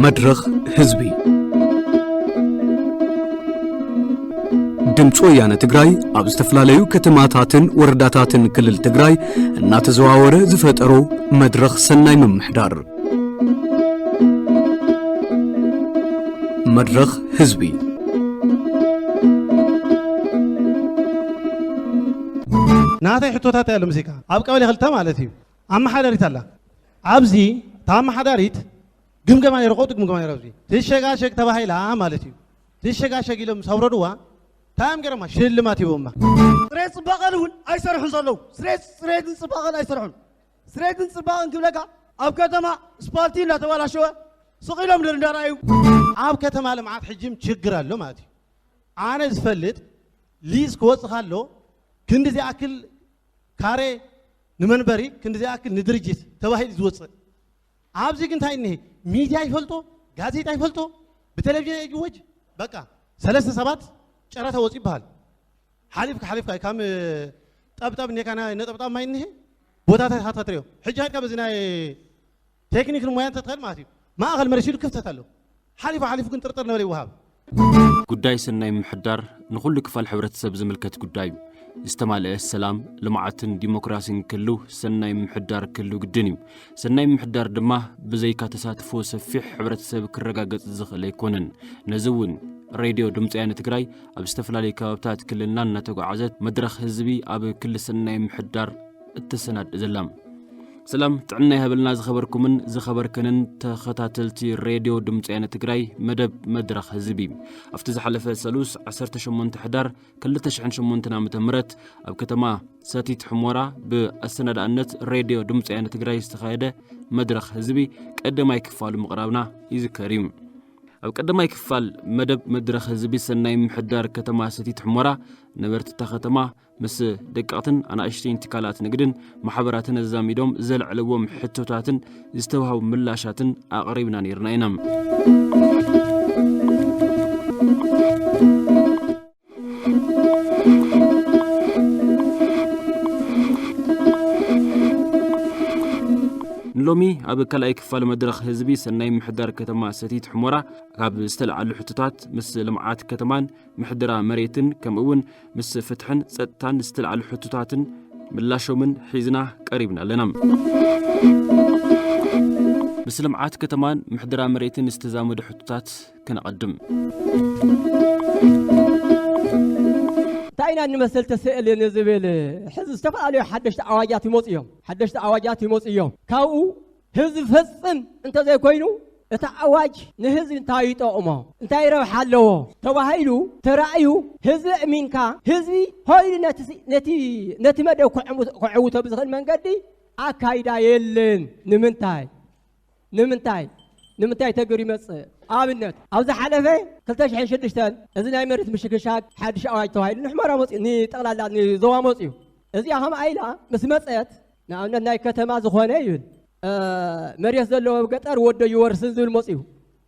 መድረኽ ህዝቢ። ድምፂ ወያነ ትግራይ ኣብ ዝተፈላለዩ ከተማታትን ወረዳታትን ክልል ትግራይ እናተዘዋወረ ዝፈጠሮ መድረኽ ሰናይ ምምሕዳር። መድረኽ ህዝቢ። ናተይ ሕቶታት እያ ሎምሲካ ኣብ ቀበሌ ክልተ ማለት እዩ። ኣመሓዳሪት ኣላ። ኣብዚ እታ ኣመሓዳሪት ግምገማ ነይሩ፣ ቀውጢ ግምገማ ነይሩ። ኣብዚ ትሸጋሸግ ተባሂላ ማለት እዩ። ትሸጋሸግ ኢሎም ምስ ኣውረድዋ፣ እንታይ እዮም ገይሮማ? ሽልማት ሂቦማ። ጽሬት ጽባቐን እውን ኣይሰርሑን ዘለዉ። ጽሬት፣ ጽሬትን ጽባቐን ኣይሰርሑን። ጽሬትን ጽባቐን ክብለካ፣ ኣብ ከተማ ስፓልቲ እናተበላሸወ ስቕ ኢሎም ዶ እንዳረኣዩ? ኣብ ከተማ ልምዓት ሕጂ እውን ችግር ኣሎ ማለት እዩ። ኣነ ዝፈልጥ ሊዝ ክወጽእ ከሎ ክንዲ ዝኣክል ካሬ ንመንበሪ፣ ክንዲ ዝኣክል ንድርጅት ተባሂሉ ዝወጽእ። ኣብዚ ግን እንታይ እኒሄ? ሚድያ ይፈልጦ፣ ጋዜጣ ይፈልጦ፣ ብቴሌቪዥን ይእወጅ። በቃ ሰለስተ ሰባት ጨረታ ወጽኡ ይበሃል። ሓሊፍካ፣ ሓሊፍካ፣ ከም ጠብጠብ እኒሄካ፣ ናይ ነጠብጣብ ማይ እኒሄ፣ ቦታታት ኢኻ ትሪኦ። ሕጂ ከድካ በዚ ናይ ቴክኒክን ሞያን እንተትኸድ ማለት እዩ፣ ማእኸል መሬት ኢሉ ክፍተት ኣሎ። ሓሊፉ፣ ሓሊፉ ግን ጥርጥር ነበረ ይወሃብ። ጉዳይ ሰናይ ምምሕዳር ንኹሉ ክፋል ሕብረተሰብ ዝምልከት ጉዳይ እዩ። ዝተማልአ ሰላም፣ ልምዓትን ዲሞክራሲን ክህልው ሰናይ ምምሕዳር ክህልው ግድን እዩ። ሰናይ ምምሕዳር ድማ ብዘይካ ተሳትፎ ሰፊሕ ሕብረተሰብ ክረጋገጽ ዝኽእል ኣይኮነን። ነዚ እውን ሬድዮ ድምፂ ወያነ ትግራይ ኣብ ዝተፈላለዩ ከባብታት ክልልና እናተጓዓዘት መድረኽ ህዝቢ ኣብ ክሊ ሰናይ ምምሕዳር እተሰናድእ ዘላ። ሰላም ጥዕና ይሃበልና ዝኸበርኩምን ዝኸበርክንን ተኸታተልቲ ሬድዮ ድምፂ ወያነ ትግራይ መደብ መድረኽ ህዝቢ። ኣብቲ ዝሓለፈ ሰሉስ ዓሰርተ ሸሞንተ ሕዳር ክልተ ሽሕን ሸሞንተን ዓመተ ምህረት ኣብ ከተማ ሰቲት ሑመራ ብኣሰናዳእነት ሬድዮ ድምፂ ወያነ ትግራይ ዝተኻየደ መድረኽ ህዝቢ ቀዳማይ ክፋሉ ምቕራብና ይዝከር እዩ። ኣብ ቀዳማይ ክፋል መደብ መድረኽ ህዝቢ ሰናይ ምምሕዳር ከተማ ሰቲት ሑመራ ነበርቲ እታ ከተማ ምስ ደቀቕትን ኣናእሽተይን ትካላት ንግድን ማሕበራትን ኣዛሚዶም ዘልዕልዎም ሕቶታትን ዝተዋህቡ ምላሻትን ኣቕሪብና ነይርና ኢና። ንሎሚ ኣብ ካልኣይ ክፋል መድረኽ ህዝቢ ሰናይ ምምሕዳር ከተማ ሰቲት ሑመራ ካብ ዝተልዓሉ ሕቶታት ምስ ልምዓት ከተማን ምሕደራ መሬትን ከምኡ እውን ምስ ፍትሕን ጸጥታን ዝተልዓሉ ሕቶታትን ምላሾምን ሒዝና ቀሪብና ኣለና። ምስ ልምዓት ከተማን ምሕደራ መሬትን ዝተዛመዱ ሕቶታት ክነቐድም። እንታይ ኢና ንመስል ተስእልን ዝብል ሕዚ ዝተፈላለዩ ሓደሽቲ ኣዋጃት ይመፁ እዮም። ሓደሽቲ ኣዋጃት ይመፁ እዮም። ካብኡ ህዝቢ ፈፅም እንተዘይኮይኑ እቲ ኣዋጅ ንህዝቢ እንታይ ይጠቕሞ፣ እንታይ ረብሓ ኣለዎ ተባሂሉ ተራእዩ ህዝቢ እሚንካ ህዝቢ ኮይኑ ነቲ ሲ-፣ ነቲ፣ ነቲ መደብ ክዕሙ-፣ ክዕውቶ ብዝኽእል መንገዲ ኣካይዳ የለን። ንምንታይ? ንምንታይ? ንምንታይ ተግር ይመጽእ? ኣብነት፣ ኣብ ዝሓለፈ ክልተ ሽሕን ሽዱሽተን እዚ ናይ መሬት ምሽክሻግ ሓድሽ ኣዋጅ ተባሂሉ ንሕመራ መጽኡ፣ ንጠቕላላ ንዞባ መጽኡ። እዚኣ ከምኣ ኢላ ምስ መጸት፣ ንኣብነት ናይ ከተማ ዝኾነ ይብል፣ እ፣ መሬት ዘለዎ ኣብ ገጠር ወዶ ይወርስን ዝብል መጽኡ።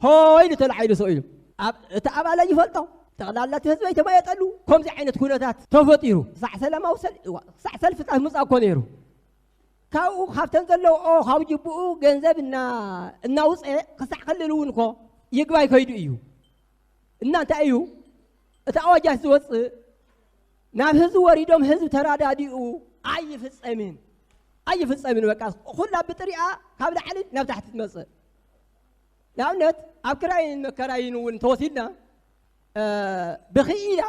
ሆ ኢሉ ተላዒሉ ሰው ኢሉ። ኣብ፣ እቲ ኣባለ ይፈልጦ። ጠቕላላ እቲ ህዝቢ ኣይተማየጠሉ። ከምዚ ዓይነት ኩነታት ተፈጢሩ። ክሳዕ ሰላማዊ ሰል-፣ ክሳዕ ሰልፍታት ምጻእ እኮ ነይሩ። ካብኡ ካብተን ዘለውኦ ካብ ጅብኡ ገንዘብ እና-፣ እናውፀ ክሳዕ ክልል እውን እኮ ይግባይ ከይዱ እዩ። እና እንታይ እዩ እቲ ኣዋጃት ዝወፅእ? ናብ ህዝቢ ወሪዶም ህዝቢ ተራዳዲኡ ኣይፍፀምን፣ ኣይፍፀምን። በቃ ኩላ ብጥሪኣ ካብ ላዕሊ ናብ ታሕቲ ትመፅእ። ንኣብነት ኣብ ክራይን መከራይን እውን ተወሲድና፣ እ፣ ብኽኢላ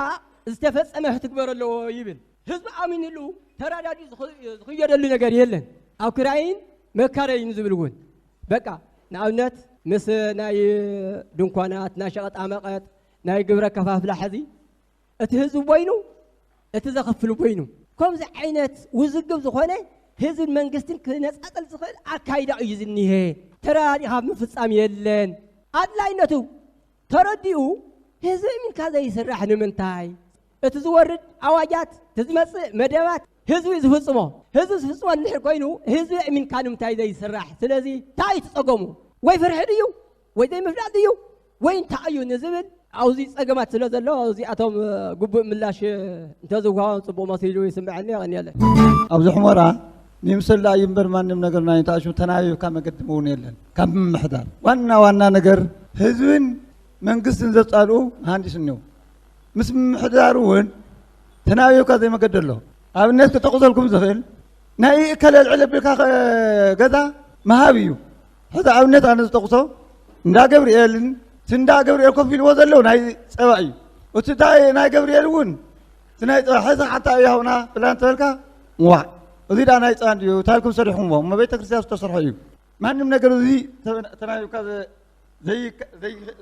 ዝተፈጸመ ክትግበር ኣለዎ ይብል። ህዝቢ ኣሚንሉ ተራዳዲኡ ዝኽ-፣ ዝኽየደሉ ነገር የለን። ኣብ ክራይን መካረይን ዝብል እውን በቃ ንኣብነት ምስ ናይ ድንኳናት፣ ናይ ሸቐጣ መቐጥ፣ ናይ ግብረ ከፋፍላ ሕዚ እቲ ህዝቢ ቦይኑ፣ እቲ ዘኸፍል ቦይኑ። ከምዚ ዓይነት ውዝግብ ዝኾነ ህዝብን መንግስትን ክነጻጸል ዝኽእል ኣካይዳ እዩ ዝኒሄ። ተራዲኻ ምፍጻም የለን። ኣድላይነቱ ተረዲኡ ህዝቢ እሚንካ ዘይስራሕ ንምንታይ? እቲ ዝወርድ ኣዋጃት፣ እቲ ዝመጽእ መደባት ህዝቢ እዩ ዝፍጽሞ። ህዝቢ ዝፍጽሞ እንድሕር ኮይኑ ህዝቢ እሚንካ ንምንታይ ዘይስራሕ? ስለዚ እንታይ እዩ እቲ ጸገሙ? ወይ ፍርሒ ድዩ? ወይ ዘይምፍላጥ ድዩ? ወይ እንታይ እዩ ንዝብል ኣብዚ ጸገማት ስለ ዘሎ እዚኣቶም፣ እ፣ ግቡእ ምላሽ፣ እ፣ እንተዝወሃቦም ጽቡቕ መሲሉ ይስምዐኒ። የቐንየለይ። ኣብዚ ሑመራ ንምስላ እዩ እምበር ማንም ነገር ናይ ተኣሽሙ ተናቢብካ መገዲ እውን የለን። ካብ ምምሕዳር ዋና ዋና ነገር ህዝብን መንግስትን ዘጻልኡ መሃንዲስ እኒው ምስ ምምሕዳር እውን ተናቢብካ ዘይመገዲ ኣሎ። ኣብነት ክጠቕሰልኩም ዝኽእል ናይ እከለ ልዕል ኣቢልካ ገዛ ምሃብ እዩ። ሕዚ ኣብነት ኣነ ዝጠቕሶ እንዳ ገብርኤልን እቲ እንዳ ገብርኤል ኮፍ ኢልዎ ዘለዉ ናይ ፀባ እዩ። እቲ ናይ ገብርኤል እውን እቲ ናይ ፀባ ሕዚ ሓታ እዩ ሃውና ብላ እንተበልካ ዋዕ፣ እዚ ዳ ናይ ፀባ እንድዩ ታልኩም ሰሪሕኩምዎ እሞ ቤተክርስትያን ዝተሰርሐ እዩ። ማንም ነገር እዚ ተናቢብካ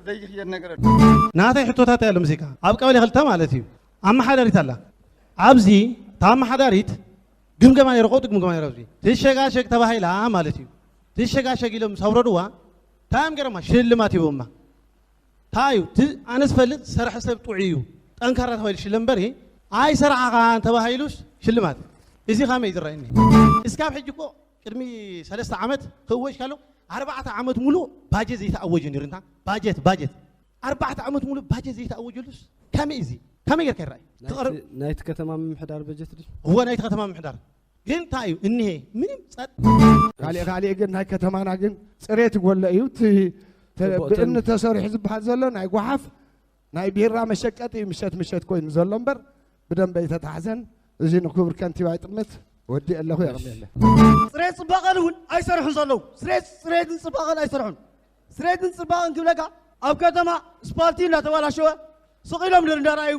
ዘይክየድ ነገር ኣሎ። ናተይ ሕቶታት እያ ለምሲካ ኣብ ቀበሌ ክልተ ማለት እዩ ኣመሓዳሪት ኣላ። ኣብዚ እታ ኣመሓዳሪት ግምገማ ነይሩ፣ ቀውጢ ግምገማ ነይሩ። ኣብዚ ትሸጋሸግ ተባሂላ ማለት እዩ። ትሸጋሸግ ኢሎም ምስ ኣውረድዋ እንታይ እዮም ገረማ ሽልማት ሂቦማ። እንታይ እዩ እቲ ኣነ ዝፈልጥ ዝሰርሐ ሰብ ጥዑይ እዩ፣ ጠንካራ ተባሂሉ ሽለም እምበሪ ኣይሰራሕኻን ተባሂሉስ ሽልማት። እዚ ኸመይ ዝረኣየኒ? እስካብ ሕጂ እኮ ቅድሚ ሰለስተ ዓመት ክእወጅ ከሎ ኣርባዕተ ዓመት ሙሉእ ባጀት ዘይተኣወጀ ነይሩ። እንታ ባጀት ባጀት ኣርባዕተ ዓመት ሙሉእ ባጀት ዘይተኣወጀሉስ ከመይ እዚ ከመይ ጌርካ ይረኣይ? ትቐርብ ናይቲ ከተማ ምምሕዳር በጀት ድዩ? እወ ናይቲ ከተማ ምምሕዳር ግን እንታይ እዩ እኒሄ ምንም ጸጥ። ካልእ ካልእ ግን ናይ ከተማና ግን ጽሬት ይጎሎ እዩ። እቲ ተ- ጽቡቕ፣ ብእምኒ ተን- ተሰሪሑ ዝበሃል ዘሎ ናይ ጓሓፍ ናይ ቢራ መሸቀጢ እዩ ምሸት ምሸት ኮይኑ ዘሎ እምበር ብደንበ ኣይተታሕዘን። እዚ ንክቡር ከንቲባ ይጥምት ወዲ ኣለኹ የቕርበለ። ጽሬት ጽባቐን እውን ኣይሰርሑን ዘለዉ። ጽሬት ጽሬትን ጽባቐን ኣይሰርሑን። ጽሬትን ጽባቐን ክብለካ ኣብ ከተማ ስፓልቲ እናተባላሸወ ስቕ ኢሎም እንዳረኣዩ።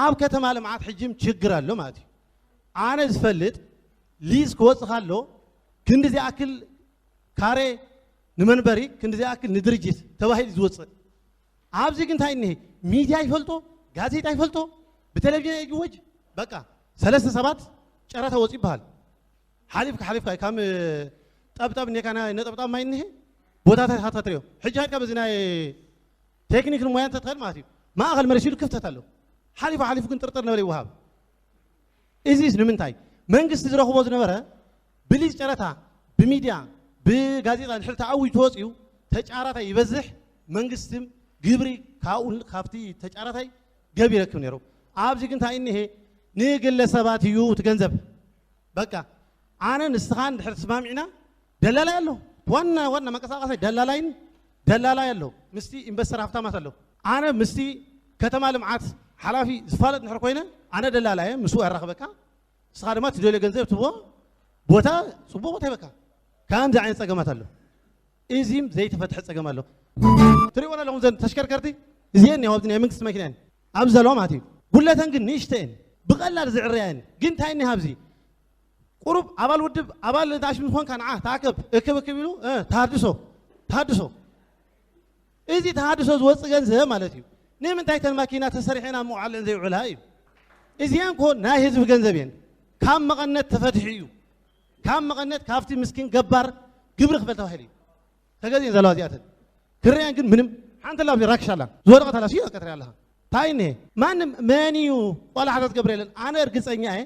ኣብ ከተማ ልምዓት ሕጅም ችግር ኣሎ ማለት እዩ። ኣነ ዝፈልጥ ሊዝ ክወጽእ ከሎ ክንዲ ዝኣክል ካሬ ንመንበሪ ክንዲ ዝኣክል ንድርጅት ተባሂሉ ዝወጽእ። ኣብዚ ግን እንታይ እኒሄ? ሚድያ ይፈልጦ፣ ጋዜጣ ይፈልጦ፣ ብቴሌቪዥን ይጅወጅ። በቃ ሰለስተ ሰባት ጨረታ ወጽኡ ይበሃል። ሓሊፍካ ሓሊፍካ ከም ጠብጠብ እኒካ ናይ ነጠብጣብ ማይ እኒሄ ቦታታት ኢኻ ትሪኦ። ሕጂ ሃድካ በዚ ናይ ቴክኒክን ሞያን ተትኸድ ማለት እዩ ማእኸል መሬት ኢሉ ክፍተት ኣሎ። ሓሊፉ ሓሊፉ ግን ጥርጥር ነበረ ይወሃብ። እዚስ ንምንታይ መንግስቲ ዝረኽቦ ዝነበረ ብሊዝ ጨረታ ብሚድያ ብጋዜጣ ድሕሪ ተኣዊጅ ተወፂኡ ተጫራታይ ይበዝሕ መንግስቲ ግብሪ ካብኡ ካብቲ ተጫራታይ ገቢ ይረክብ ነይሩ። ኣብዚ ግን እንታይ እኒሄ ንግለሰባት እዩ እቲ ገንዘብ። በቃ ኣነ ንስኻን ድሕሪ ተስማሚዕና ደላላይ ኣሎ ዋና ዋና መንቀሳቀሳይ ደላላይን ደላላይ ኣሎ ምስቲ ኢንቨስተር ሃፍታማት ኣሎ። ኣነ ምስቲ ከተማ ልምዓት ሓላፊ ዝፋለጥ ንሕር ኮይነ ኣነ ደላላየ ምስኡ ያራኽበካ ንስኻ ድማ ትደልዮ ገንዘብ ትቦ ቦታ ጽቡቅ ቦታ ይበካ። ከምዚ ዓይነት ጸገማት ኣሎ። እዚም ዘይተፈትሐ ጸገም ኣሎ። ትሪእወን ኣለኹም ዘን ተሽከርከርቲ እዚኤን እኒሃው ኣብዚ ናይ መንግስቲ መኪና እየን ኣብዚ ዘለዋ ማለት እዩ። ጉለተን ግን ንእሽተየን ብቐላል ዝዕረያየን ግን እንታይ እኒሃ ኣብዚ ቁሩብ ኣባል ውድብ ኣባል ታሽም ዝኾንካ ንዓ ተኣከብ እክብ እክብ ኢሉ ተሃድሶ ተሃድሶ እዚ ተሃድሶ ዝወፅእ ገንዘብ ማለት እዩ። ንምንታይ ተን ማኪና ተሰሪሐን ኣብ መውዓለን ዘይውዕላ እዩ። እዚኣን ኮ ናይ ህዝቢ ገንዘብ እየን። ካብ መቐነት ተፈትሑ እዩ። ካብ መቐነት ካብቲ ምስኪን ገባር ግብሪ ክፈል ተባሂሉ እዩ ተገዚኤን ዘለዋ እዚኣተን። ክርአን ግን ምንም ሓንቲ ላ ኣብዚ ራክሻ ኣላ ዝወደቐት ኣላ ስዮ ቀትሪ ኣለኻ እንታይ እኒሀ ማንም መን እዩ ቆላሕታ ትገብር የለን። ኣነ እርግፀኛ እየ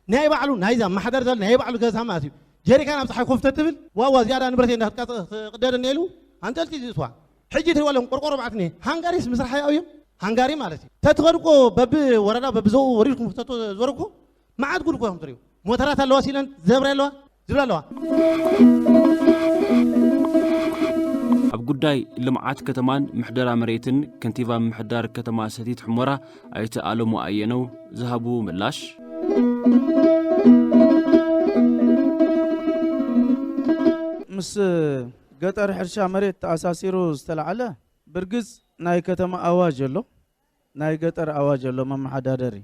ናይ ባዕሉ ናይዛ ማሕደር ዘለ ናይ ባዕሉ ገዛ ማለት እዩ። ጀሪካን ኣብ ፀሓይ ኮፍ ተትብል ዋዋ ዝያዳ ንብረት እየ እንዳትቃፀ ክቅደደኒ ኢሉ ኣንጠልጢ ዝእትዋ ሕጂ ትሪእዋ ኣለኹም ቆርቆሮ በዓት እኒሀ ሃንጋሪስ ምስራሕ ያው እዮም ሃንጋሪ ማለት እዩ ተትኸድቆ በቢ ወረዳ በቢ ዘኡ ወሪድኩም ክተቶ ዝበርኩ መዓት ጉድ እኮ እዮም ትሪኡ ሞተራት ኣለዋ ሲለን ዘብረ ኣለዋ ዝብላ ኣለዋ። ኣብ ጉዳይ ልምዓት ከተማን ምሕደራ መሬትን ከንቲባ ምምሕዳር ከተማ ሰቲት ሑመራ ኣይተ ኣለሙ ኣየነው ዝሃብዎ ምላሽ፣ ምስ ገጠር ሕርሻ መሬት ተኣሳሲሩ ዝተላዓለ ብርግጽ ናይ ከተማ ኣዋጅ ኣሎ፣ ናይ ገጠር ኣዋጅ ኣሎ መመሓዳደሪ።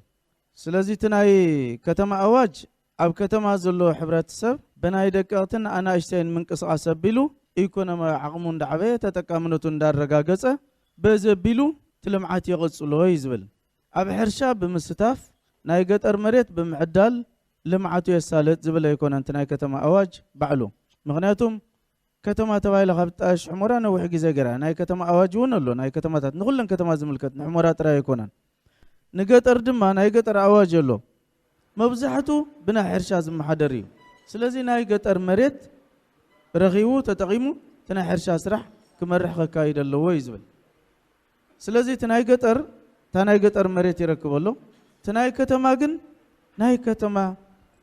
ስለዚ እቲ ናይ ከተማ ኣዋጅ ኣብ ከተማ ዘሎ ሕብረተሰብ ብናይ ደቀቕትን ኣናእሽተይን ምንቅስቓስ ኣቢሉ ኢኮኖሚያዊ ዓቕሙ እንዳዓበየ ተጠቃምነቱ እንዳረጋገጸ በዚ ኣቢሉ እቲ ልምዓት የቐጽሎ እዩ ዝብል። ኣብ ሕርሻ ብምስታፍ ናይ ገጠር መሬት ብምዕዳል ልምዓቱ የሳልጥ ዝብል ኣይኮነን እቲ ናይ ከተማ ኣዋጅ ባዕሉ። ምኽንያቱም ከተማ ተባሂላ ካብ ትጣየሽ ሑመራ ነዊሕ ግዜ ገይራ። ናይ ከተማ ኣዋጅ እውን ኣሎ። ናይ ከተማታት ንኹለን ከተማ ዝምልከት ንሑመራ ጥራይ ኣይኮነን። ንገጠር ድማ ናይ ገጠር ኣዋጅ ኣሎ። መብዛሕቱ ብናይ ሕርሻ ዝመሓደር እዩ። ስለዚ ናይ ገጠር መሬት ረኺቡ ተጠቒሙ እቲ ናይ ሕርሻ ስራሕ ክመርሕ ከካይድ ኣለዎ እዩ ዝብል። ስለዚ እቲ ናይ ገጠር እታ ናይ ገጠር መሬት ይረክብ ኣሎ። እቲ ናይ ከተማ ግን ናይ ከተማ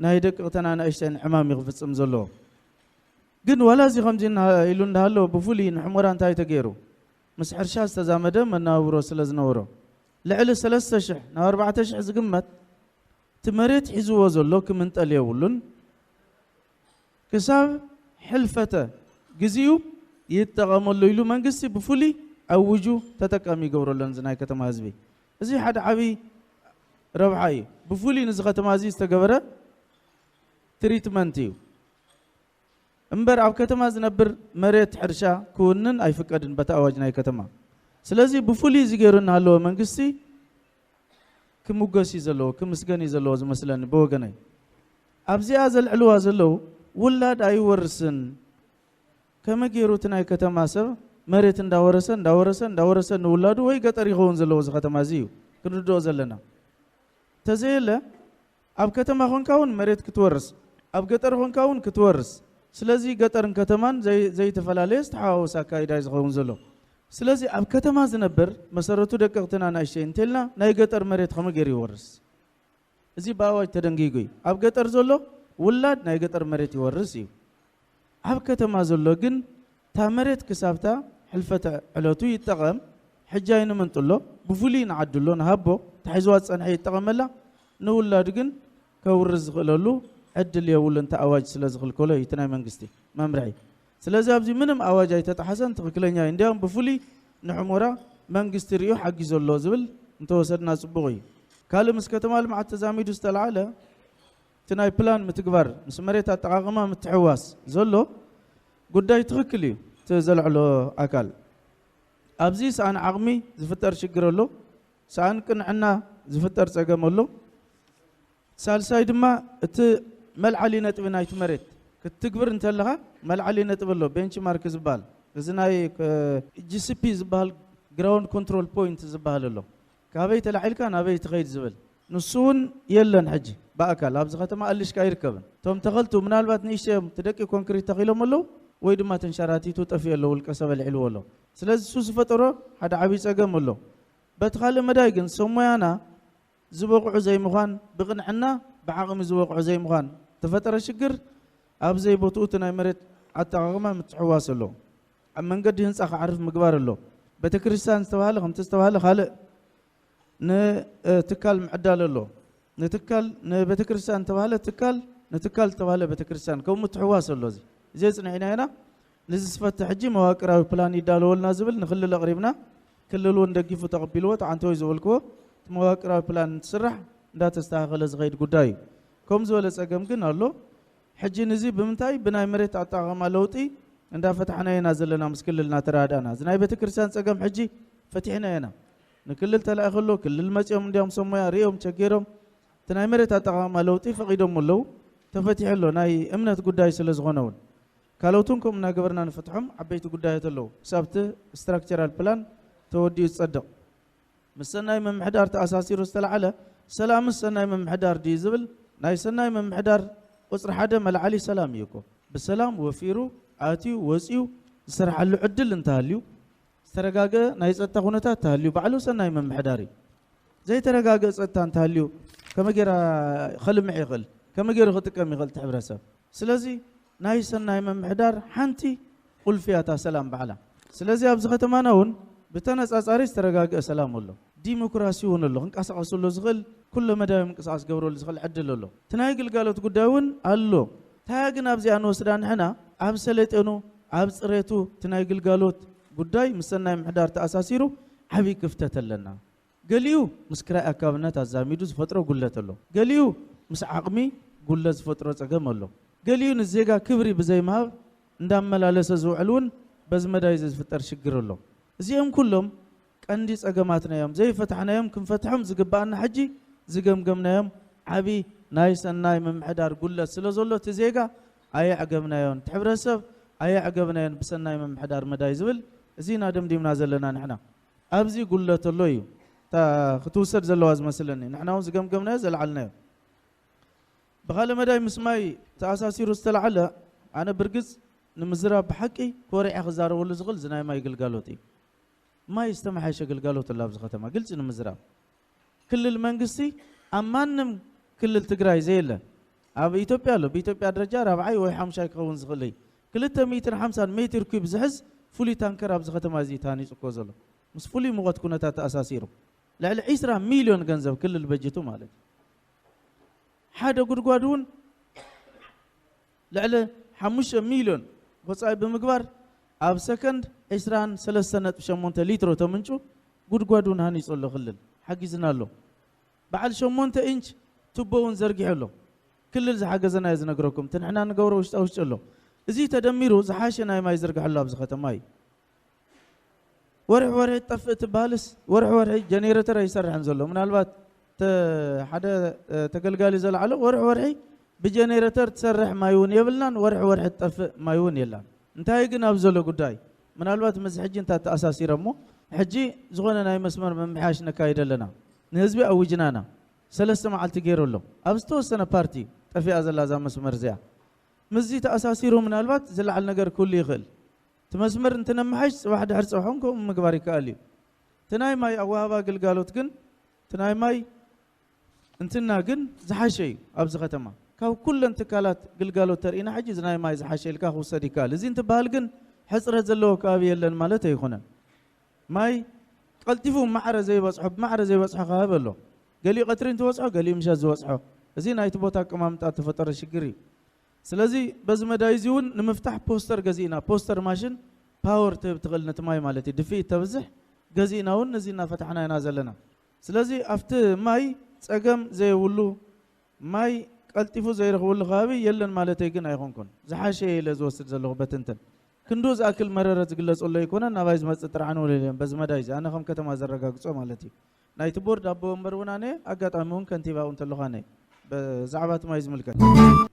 ናይ ደቂ ተናናእሽተን ዕማም እዩ ክፍጽም ዘለዎ። ግን ዋላ እዚ ከምዚ እና- ኢሉ እንዳሃለወ ብፍሉይ ንሕሞራ እንታይ ተገይሩ? ምስ ሕርሻ ዝተዛመደ መናብሮ ስለ ዝነበሮ ልዕሊ ሰለስተ ሽሕ ናብ ኣርባዕተ ሽሕ ዝግመት እቲ መሬት ሒዝዎ ዘሎ ክምንጠል የብሉን። ክሳብ ሕልፈተ ግዜኡ ይጠቐመሉ ኢሉ መንግስቲ ብፍሉይ ኣውጁ ተጠቃሚ ይገብረሎን እዚ ናይ ከተማ ህዝቢ። እዚ ሓደ ዓብዪ ረብሓ እዩ። ብፍሉይ ንዚ ከተማ እዚ ዝተገበረ ትሪትመንት እዩ። እምበር ኣብ ከተማ ዝነብር መሬት ሕርሻ ክውንን ኣይፍቀድን በቲ ኣዋጅ ናይ ከተማ። ስለዚ ብፍሉይ እዚ ገይሩ እናሃለወ መንግስቲ ክምጎስ እዩ ዘለዎ፣ ክምስገን እዩ ዘለዎ ዝመስለኒ ብወገነይ። ኣብዚኣ ዘልዕልዋ ዘለዉ ውላድ ኣይወርስን። ከመይ ገይሩ እቲ ናይ ከተማ ሰብ መሬት እንዳወረሰ እንዳወረሰ እንዳወረሰ ንውላዱ ወይ ገጠር ይኸውን ዘለዎ እዚ ከተማ እዚ እዩ ክንርድኦ ዘለና። ተዘየለ ኣብ ከተማ ኾንካ እውን መሬት ክትወርስ፣ ኣብ ገጠር ኾንካ እውን ክትወርስ። ስለዚ ገጠርን ከተማን ዘይ- ዘይተፈላለየ ዝተሓዋወሰ ኣካይዳ እዩ ዝኸውን ዘሎ። ስለዚ ኣብ ከተማ ዝነብር መሰረቱ ደቀቕትን ኣናእሽተይ እንተልና ናይ ገጠር መሬት ከመይ ገይሩ ይወርስ? እዚ ብኣዋጅ ተደንጊጉ እዩ። ኣብ ገጠር ዘሎ ውላድ ናይ ገጠር መሬት ይወርስ እዩ። ኣብ ከተማ ዘሎ ግን እታ መሬት ክሳብታ ሕልፈተ ዕለቱ ይጠቐም። ሕጂ ኣይንመንጥሎ፣ ብፍሉይ ንዓድሎ፣ ንሃቦ፣ ተሒዝዋ ዝጸንሐ ይጠቐመላ። ንውላዱ ግን ከውርስ ዝኽእለሉ ዕድል የብሉን፣ እቲ ኣዋጅ ስለ ዝኽልከሎ እዩ እቲ ናይ መንግስቲ መምርሒ። ስለዚ ኣብዚ ምንም ኣዋጅ ኣይተጣሓሰን፣ ትኽክለኛ እዩ። እንዲያውም ብፍሉይ ንሕሞራ መንግስቲ ርእዩ ሓጊዞ ኣሎ ዝብል እንተወሰድና ጽቡቕ እዩ። ካልእ ምስ ከተማ ልምዓት ተዛሚዱ ዝተላዕለ እቲ ናይ ፕላን ምትግባር ምስ መሬት ኣጠቓቕማ ምትሕዋስ ዘሎ ጉዳይ ትኽክል እዩ። እቲ ዘልዕሎ ኣካል ኣብዚ ሰኣን ዓቕሚ ዝፍጠር ሽግር ኣሎ፣ ሰኣን ቅንዕና ዝፍጠር ጸገም ኣሎ። ሳልሳይ ድማ እቲ መልዓሊ ነጥቢ ናይቲ መሬት ክትትግብር እንተለኻ መልዓሊ ነጥቢ ኣሎ፣ ቤንችማርክ ዝበሃል እዚ ናይ ጂሲፒ ዝበሃል ግራውንድ ኮንትሮል ፖይንት ዝበሃል ኣሎ። ካበይ ተላዒልካ ናበይ ትኸይድ ዝብል ንሱ እውን የለን። ሕጂ ብኣካል ኣብዚ ከተማ ኣልሽካ ኣይርከብን። እቶም ተኸልቱ ምናልባት ንእሽተዮም እቲ ደቂ ኮንክሪት ተኺሎም ኣለዉ ወይ ድማ ተንሸራቲቱ ጠፊኡ ኣሎ፣ ውልቀ ሰብ ኣልዒልዎ ኣሎ። ስለዚ እሱ ዝፈጠሮ ሓደ ዓብዪ ጸገም ኣሎ። በቲ ካልእ መዳይ ግን ሰሞያና ዝበቕዑ ዘይምዃን፣ ብቕንዕና ብዓቕሚ ዝበቕዑ ዘይምዃን ተፈጠረ ሽግር ኣብ ዘይቦትኡ እቲ ናይ መሬት ኣጠቓቕማ ምትሕዋስ ኣሎ። ኣብ መንገዲ ህንፃ ክዓርፍ ምግባር ኣሎ። ቤተክርስትያን ዝተባህለ ከምቲ ዝተባህለ ካልእ ንትካል ምዕዳል ኣሎ። ንትካል ንቤተክርስትያን ዝተባህለ ትካል ንትካል ዝተባህለ ቤተክርስትያን ከምኡ ምትሕዋስ ኣሎ። እዚ እዚ ጽንዒና ኢና። ንዚ ዝፈትሕ ሕጂ መዋቅራዊ ፕላን ይዳለወልና ዝብል ንክልል ኣቕሪብና፣ ክልል እውን ደጊፉ ተቐቢልዎ ተዓንተወይ ዝበልክዎ እቲ መዋቅራዊ ፕላን እንትስራሕ እንዳተስተኻኸለ ዝኸይድ ጉዳይ እዩ። ከም ዝበለ ጸገም ግን ኣሎ። ሕጂ ንዚ ብምንታይ ብናይ መሬት ኣጠቓቕማ ለውጢ እንዳፈታሕናዮ ኢና ዘለና ምስ ክልል እናተረዳዳእና። እዚ ናይ ቤተክርስትያን ጸገም ሕጂ ፈቲሕናዮ ኢና። ንክልል ተላኢኹ ኣሎ፣ ክልል መጺኦም እንዲያውም ሰሞያ ርእዮም ቸገሮም እቲ ናይ መሬት ኣጠቓቕማ ለውጢ ፈቒዶም ኣለዉ። ተፈቲሑ ኣሎ፣ ናይ እምነት ጉዳይ ስለ ዝኾነ እውን። ካልኦትን ከምኡ እናገበርና ንፈትሖም ዓበይቲ ጉዳያት ኣለዉ። ክሳብ እቲ ስትራክቸራል ፕላን ተወዲኡ ዝጸድቕ። ምስ ሰናይ ምምሕዳር ተኣሳሲሩ ዝተላዕለ ሰላምስ ሰናይ ምምሕዳር ድዩ ዝብል ናይ ሰናይ ምምሕዳር ቁጽሪ ሓደ መልዓሊ ሰላም እዩ እኮ። ብሰላም ወፊሩ ኣትዩ ወጺኡ ዝሰርሓሉ ዕድል እንተሃልዩ ዝተረጋገ ናይ ጸጥታ ኩነታት ተሃልዩ ባዕሉ ሰናይ ምምሕዳር እዩ። ዘይተረጋገ ጸጥታ እንተሃልዩ ከመይ ገይራ ከልምዕ ይኽእል? ከመይ ገይሩ ክጥቀም ይኽእል እቲ ሕብረተሰብ? ስለዚ ናይ ሰናይ ምምሕዳር ሓንቲ ቁልፊ እያ እታ ሰላም ባዕላ። ስለዚ ኣብዚ ከተማና እውን ብተነጻጻሪ ዝተረጋገአ ሰላም ኣሎ፣ ዲሞክራሲ እውን ኣሎ፣ ክንቀሳቐሰሉ ዝኽእል ኩለ መዳያዊ ምንቅስቃስ ገብረሉ ዝኽእል ዕድል ኣሎ። እቲ ናይ ግልጋሎት ጉዳይ እውን ኣሎ። እንታይ ግን ኣብዚኣ ንወስዳ ንሕና ኣብ ሰለጤኑ ኣብ ጽሬቱ እቲ ናይ ግልጋሎት ጉዳይ ምስ ሰናይ ምምሕዳር ተኣሳሲሩ ዓብዪ ክፍተት ኣለና። ገሊኡ ምስ ክራይ ኣካብነት ኣዛሚዱ ዝፈጥሮ ጉለት ኣሎ። ገሊኡ ምስ ዓቕሚ ጉለት ዝፈጥሮ ጸገም ኣሎ። ገሊኡ ንዜጋ ክብሪ ብዘይምሃብ እንዳመላለሰ ዝውዕል እውን በዚ መዳይ እዚ ዝፍጠር ሽግር ኣሎ። እዚኦም ኩሎም ቀንዲ ጸገማትና እዮም። ዘይፈታሕናዮም ክንፈትሖም ዝግባኣና ሕጂ ዝገምገምናዮም ዓቢ ናይ ሰናይ ምምሕዳር ጉለት ስለ ዘሎ እቲ ዜጋ ኣየዕገብናዮን፣ እቲ ሕብረተሰብ ኣየዕገብናዮን ብሰናይ ምምሕዳር መዳይ ዝብል እዚ ኢና ደምዲምና ዘለና ንሕና። ኣብዚ ጉለት ኣሎ እዩ። እታ ክትውሰድ ዘለዋ ዝመስለኒ። ንሕና እውን ዝገምገምናዮ ዘልዓልናዮ። ብኻልእ መዳይ ምስ ማይ ተኣሳሲሩ ዝተላዓለ ኣነ ብርግጽ ንምዝራብ ብሓቂ ኮሪዐ ክዛረበሉ ዝኽእል እዚ ናይ ማይ ግልጋሎት እዩ። ማይ ዝተመሓየሸ ግልጋሎት ኣሎ ኣብዚ ከተማ ግልጺ ንምዝራብ። ክልል መንግስቲ ኣብ ማንም ክልል ትግራይ ዘየለ ኣብ ኢትዮጵያ ኣሎ። ብኢትዮጵያ ደረጃ ራብዓይ ወይ ሓሙሻይ ክኸውን ዝኽእል እዩ። ክልተ ሚእትን ሓምሳን ሜትር ኪዩብ ዝሕዝ ፍሉይ ታንከር ኣብዚ ከተማ እዚ እዩ ተሃኒጹ እኮ ዘሎ። ምስ ፍሉይ ሙቐት ኩነታት ተኣሳሲሩ። ልዕሊ ዒስራ ሚልዮን ገንዘብ ክልል በጅቱ ማለት እዩ። ሓደ ጉድጓድ እውን ልዕሊ ሓሙሽተ ሚልዮን ወጻኢ ብምግባር ኣብ ሰከንድ ዒስራን ሰለስተን ነጥቢ ሸሞንተ ሊትሮ ተምንጩ ጉድጓድ እውን ሃኒጹ ኣሎ ክልል። ሓጊዝና ኣሎ። በዓል ሸሞንተ ኢንች ቱቦ እውን ዘርጊሑ ኣሎ። ክልል ዝሓገዘና እየ ዝነግረኩም። እቲ ንሕና ንገብሮ ውሽጣ ውሽጢ ኣሎ። እዚ ተደሚሩ ዝሓሸ ናይ ማይ ዝርግሐሉ ኣብዚ ከተማ እዩ። ወርሒ ወርሒ ትጠፍእ ትበሃልስ፣ ወርሒ ወርሒ ጀኔሬተር ኣይሰርሕን ዘሎ። ምናልባት ተ-፣ ሓደ፣ እ፣ ተገልጋሊ ዘልዓሎ፣ ወርሒ ወርሒ ብጀኔሬተር ትሰርሕ ማይ እውን የብልናን፣ ወርሒ ወርሒ ትጠፍእ ማይ እውን የላን። እንታይ ግን ኣብ ዘሎ ጉዳይ፣ ምናልባት ምስ ሕጂ እንታ ተኣሳሲረ እሞ፣ ሕጂ ዝኾነ ናይ መስመር ምምሕያሽ ነካይድ ኣለና። ንህዝቢ ኣውጅናና። ሰለስተ መዓልቲ ገይሩ ኣሎ። ኣብ ዝተወሰነ ፓርቲ ጠፊኣ ዘላ እዛ መስመር እዚኣ። ምስዚ ተኣሳሲሩ ምናልባት ዝለዓል ነገር ክህሉ ይኽእል። እቲ መስመር እንትነመሓይሽ ጽባሕ ድሕሪ ጽባሕ እውን ከምኡ ምግባር ይከኣል እዩ። እቲ ናይ ማይ ኣወሃባ ግልጋሎት ግን፣ እቲ ናይ ማይ እንትና ግን ዝሓሸ እዩ ኣብዚ ከተማ። ካብ ኩለን ትካላት ግልጋሎት ተርኢና ሕጂ እዚ ናይ ማይ ዝሓሸ ኢልካ ክውሰድ ይከኣል። እዚ እንትበሃል ግን ሕጽረት ዘለዎ ከባቢ የለን ማለት ኣይኮነን። ማይ ቀልጢፉ ማዕረ ዘይበጽሖ፣ ብማዕረ ዘይበጽሖ ከባቢ ኣሎ። ገሊኡ ቀትሪ እንትበጽሖ፣ ገሊኡ ምሸት ዝበጽሖ። እዚ ናይቲ ቦታ ኣቀማምጣ እተፈጠረ ሽግር እዩ። ስለዚ በዚ መዳይ እዚ እውን ንምፍታሕ ፖስተር ገዚእና፣ ፖስተር ማሽን ፓወር ትህብ ትኽእል ነቲ ማይ ማለት እዩ፣ ድፍኢት ተብዝሕ ገዚእና እውን ነዚ እናፈታሕና ኢና ዘለና። ስለዚ ኣብቲ ማይ ጸገም ዘይብሉ፣ ማይ ቀልጢፉ ዘይረኽበሉ ከባቢ የለን ማለተይ ግን ኣይኾንኩን። ዝሓሸ ኢለ ዝወስድ ዘለኹ በትንትን። ክንድኡ ዝኣክል መረረ ዝግለጸሉ ኣይኮነን፣ ናባይ ዝመጽእ ጥራሕ ንውልል እዮም በዚ መዳይ እዚ፣ ኣነ ከም ከተማ ዘረጋግጾ ማለት እዩ። ናይቲ ቦርድ ኣቦ ወንበር እውን ኣነ፣ ኣጋጣሚ እውን ከንቲባ እውን እንተለኹ ኣነ፣ ብዛዕባ እቲ ማይ ዝምልከት።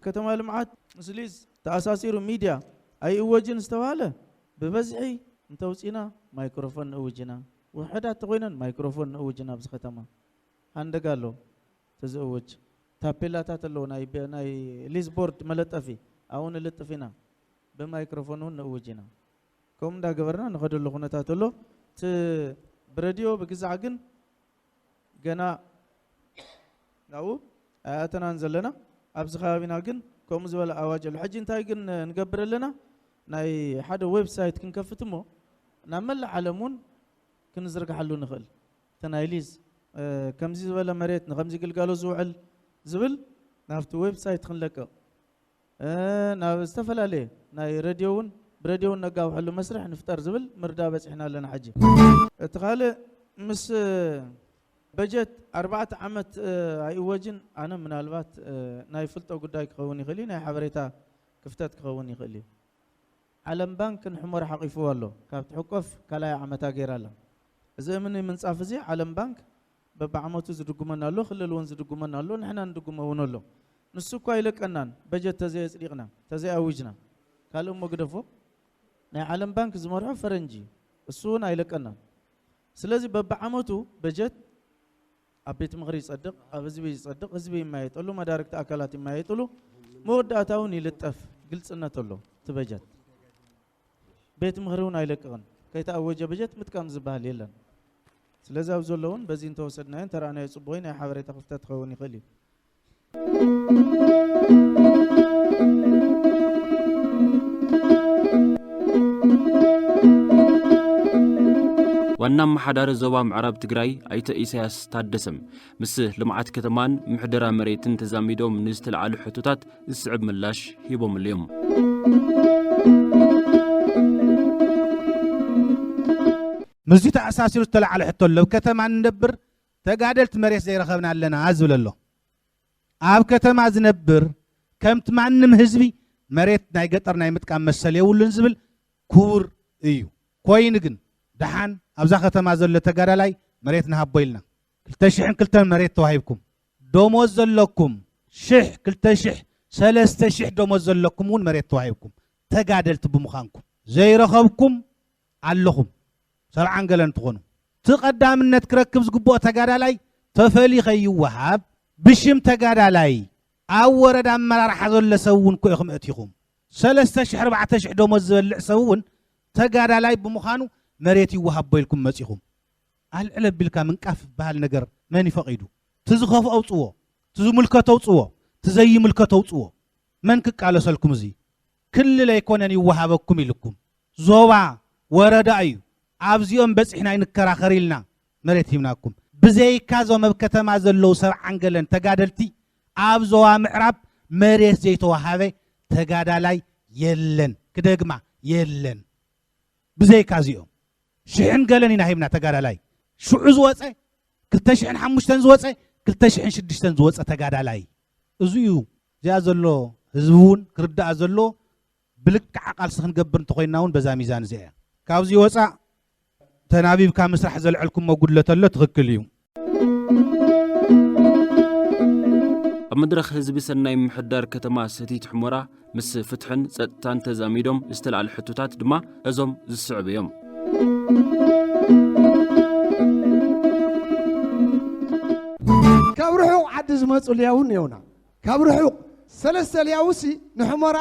ከተማ ልምዓት ምስ ሊዝ ተኣሳሲሩ ሚድያ ኣይእወጅን ዝተባህለ ብበዝሒ እንተውፂና ማይክሮፎን ንእውጅና፣ ውሕዳት ተኮይነን ማይክሮፎን ንእውጅና ኣብዚ ከተማ። ሃንደጋ ኣሎ ተዝእውጅ። ታፔላታት ኣለዉ፣ ናይ በ-፣ ናይ ሊዝ ቦርድ መለጠፊ፣ ኣብኡ ንልጥፍ ኢና። ብማይክሮፎን እውን ንእውጅ ኢና። ከምኡ እንዳገበርና ንኸደሉ ኩነታት ኣሎ። እቲ ብረድዮ ብግዛዕ ግን ገና ናብኡ ኣይኣተናን ዘለና። ኣብዚ ከባቢና ግን ከምኡ ዝበለ ኣዋጅ ኣሎ። ሕጂ እንታይ ግን ንገብር ኣለና? ናይ ሓደ ዌብሳይት ክንከፍት እሞ ናብ መላእ ዓለም እውን ክንዝርግሓሉ ንኽእል። እቲ ናይ ሊዝ፣ እ፣ ከምዚ ዝበለ መሬት ንከምዚ ግልጋሎት ዝውዕል ዝብል ናብቲ ዌብሳይት ክንለቅቕ፣ እ፣ ናብ ዝተፈላለየ ናይ ሬድዮ እውን፣ ብሬድዮ እውን ነጋውሐሉ መስርሕ ንፍጠር ዝብል ምርዳ በጺሕና ኣለና። ሕጂ እቲ ካልእ ምስ፣ እ፣ በጀት ኣርባዕተ ዓመት፣ እ፣ ኣይእወጅን። ኣነ ምናልባት፣ እ፣ ናይ ፍልጦ ጉዳይ ክኸውን ይኽእል እዩ፣ ናይ ሓበሬታ ክፍተት ክኸውን ይኽእል እዩ። ዓለም ባንክ ንሑመራ ሓቒፍዎ ኣሎ። ካብ ትሕቆፍ ካልኣይ ዓመታ ገይራ ኣላ። እዚ እምኒ ምንጻፍ እዚ ዓለም ባንክ በብዓመቱ ዝድጉመና ኣሎ፣ ክልል እውን ዝድጉመና ኣሎ፣ ንሕና ንድጉሞ እውን ኣሎ። ንሱ እኳ ኣይለቀናን፣ በጀት ተዘየጽዲቕና፣ ተዘይኣዊጅና። ካልእ እሞ ግደፎ፣ ናይ ዓለም ባንክ ዝመርሖ ፈረንጂ እዩ። እሱ እውን ኣይለቀናን። ስለዚ በብዓመቱ በጀት ኣብ ቤት ምኽሪ ይጸድቕ፣ ኣብ ህዝቢ ይጸድቕ፣ ህዝቢ ይመያየጠሉ፣ መዳርግቲ ኣካላት ይመያየጥሉ፣ መወዳእታ እውን ይልጠፍ፣ ግልጽነት ኣሎ እቲ በጀት። ቤት ምኽሪ እውን ኣይለቅቕን፣ ከይተኣወጀ በጀት ምጥቃም ዝበሃል የለን። ስለዚ ኣብ ዘሎ እውን በዚ እንተወሰድናዮ እንተረኣናዮ ጽቡቕ እዩ፣ ናይ ሓበሬታ ክፍተት ክኸውን ይኽእል እዩ። ዋና ኣመሓዳሪ ዞባ ምዕራብ ትግራይ ኣይተ ኢሳያስ ታደሰም ምስ ልምዓት ከተማን ምሕደራ መሬትን ተዛሚዶም ንዝተለዓሉ ሕቶታት ዝስዕብ ምላሽ ሂቦምሉ እዮም። ምስዚ ተኣሳሲሩ ዝተለዓለ ሕቶ ኣሎ። ኣብ ከተማ ንነብር ተጋደልቲ መሬት ዘይረኸብና ኣለና ዝብል ኣሎ። ኣብ ከተማ ዝነብር ከምቲ ማንም ህዝቢ መሬት ናይ ገጠር ናይ ምጥቃም መሰል የብሉን ዝብል ክቡር እዩ። ኮይኑ ግን ደሓን ኣብዛ ከተማ ዘሎ ተጋዳላይ መሬት ንሃቦ ኢልና ክልተ ሽሕን ክልተን መሬት ተዋሂብኩም፣ ደሞዝ ዘለኩም ሽሕ፣ ክልተ ሽሕ፣ ሰለስተ ሽሕ ደሞዝ ዘለኩም እውን መሬት ተዋሂብኩም፣ ተጋደልቲ ብምዃንኩም ዘይረኸብኩም ኣለኹም። ሰብዓን ገለን ትኾኑ። እቲ ቀዳምነት ክረክብ ዝግብኦ ተጋዳላይ ተፈልዩ ከይወሃብ፣ ብሽም ተጋዳላይ ኣብ ወረዳ ኣመራርሓ ዘሎ ሰብ እውን እኮ ኢኹም ኣእቲኹም። ሰለስተ ሽሕ ኣርባዕተ ሽሕ ደሞዝ ዝበልዕ ሰብ እውን ተጋዳላይ ብምዃኑ መሬት ይወሃቦ ኢልኩም መጺኹም። ኣልዕል ኣቢልካ ምንቃፍ ዝበሃል ነገር መን እዩ ፈቒዱ? እቲ ዝኸፍኦ ኣውጽዎ፣ እቲ ዝምልከቶ ኣውጽዎ፣ እቲ እቲ ዘይምልከቶ ኣውፅዎ። መን ክቃለሰልኩም? እዚ ክልል ኣይኮነን ይወሃበኩም ኢልኩም፣ ዞባ ወረዳ እዩ። ኣብዚኦም በፂሕና ኣይንከራኸር ኢልና መሬት ሂብናኩም። ብዘይካ እዞም ኣብ ከተማ ዘለዉ ሰብዓን ገለን ተጋደልቲ ኣብ ዞባ ምዕራብ መሬት ዘይተዋሃበ ተጋዳላይ የለን። ክደግማ፣ የለን። ብዘይካ እዚኦም ሽሕን ገለን ኢና ሂብና ተጋዳላይ። ሽዑ ዝወፀ፣ ክልተ ሽሕን ሓሙሽተን ዝወፀ፣ ክልተ ሽሕን ሽዱሽተን ዝወፀ ተጋዳላይ። እዚ እዩ እዚኣ ዘሎ ህዝቢ እውን ክርዳኣ ዘለዎ። ብልክዓ ቃልሲ ክንገብር እንተኾይንና እውን በዛ ሚዛን እዚኣ እያ። ካብዚ ወፃእ ተናቢብካ ምስራሕ ዘልዐልኩሞ ጉድለት ኣሎ፣ ትኽክል እዩ። ኣብ መድረኽ ህዝቢ ሰናይ ምምሕዳር ከተማ ሰቲት ሑመራ ምስ ፍትሕን ጸጥታን ተዛሚዶም ዝተላዕሉ ሕቶታት ድማ እዞም ዝስዕቡ እዮም። ካብ ርሑቕ ዓዲ ዝመፁ ሊያውን የውና። ካብ ርሑቕ ሰለስተ ሊያውሲ ንሑመራ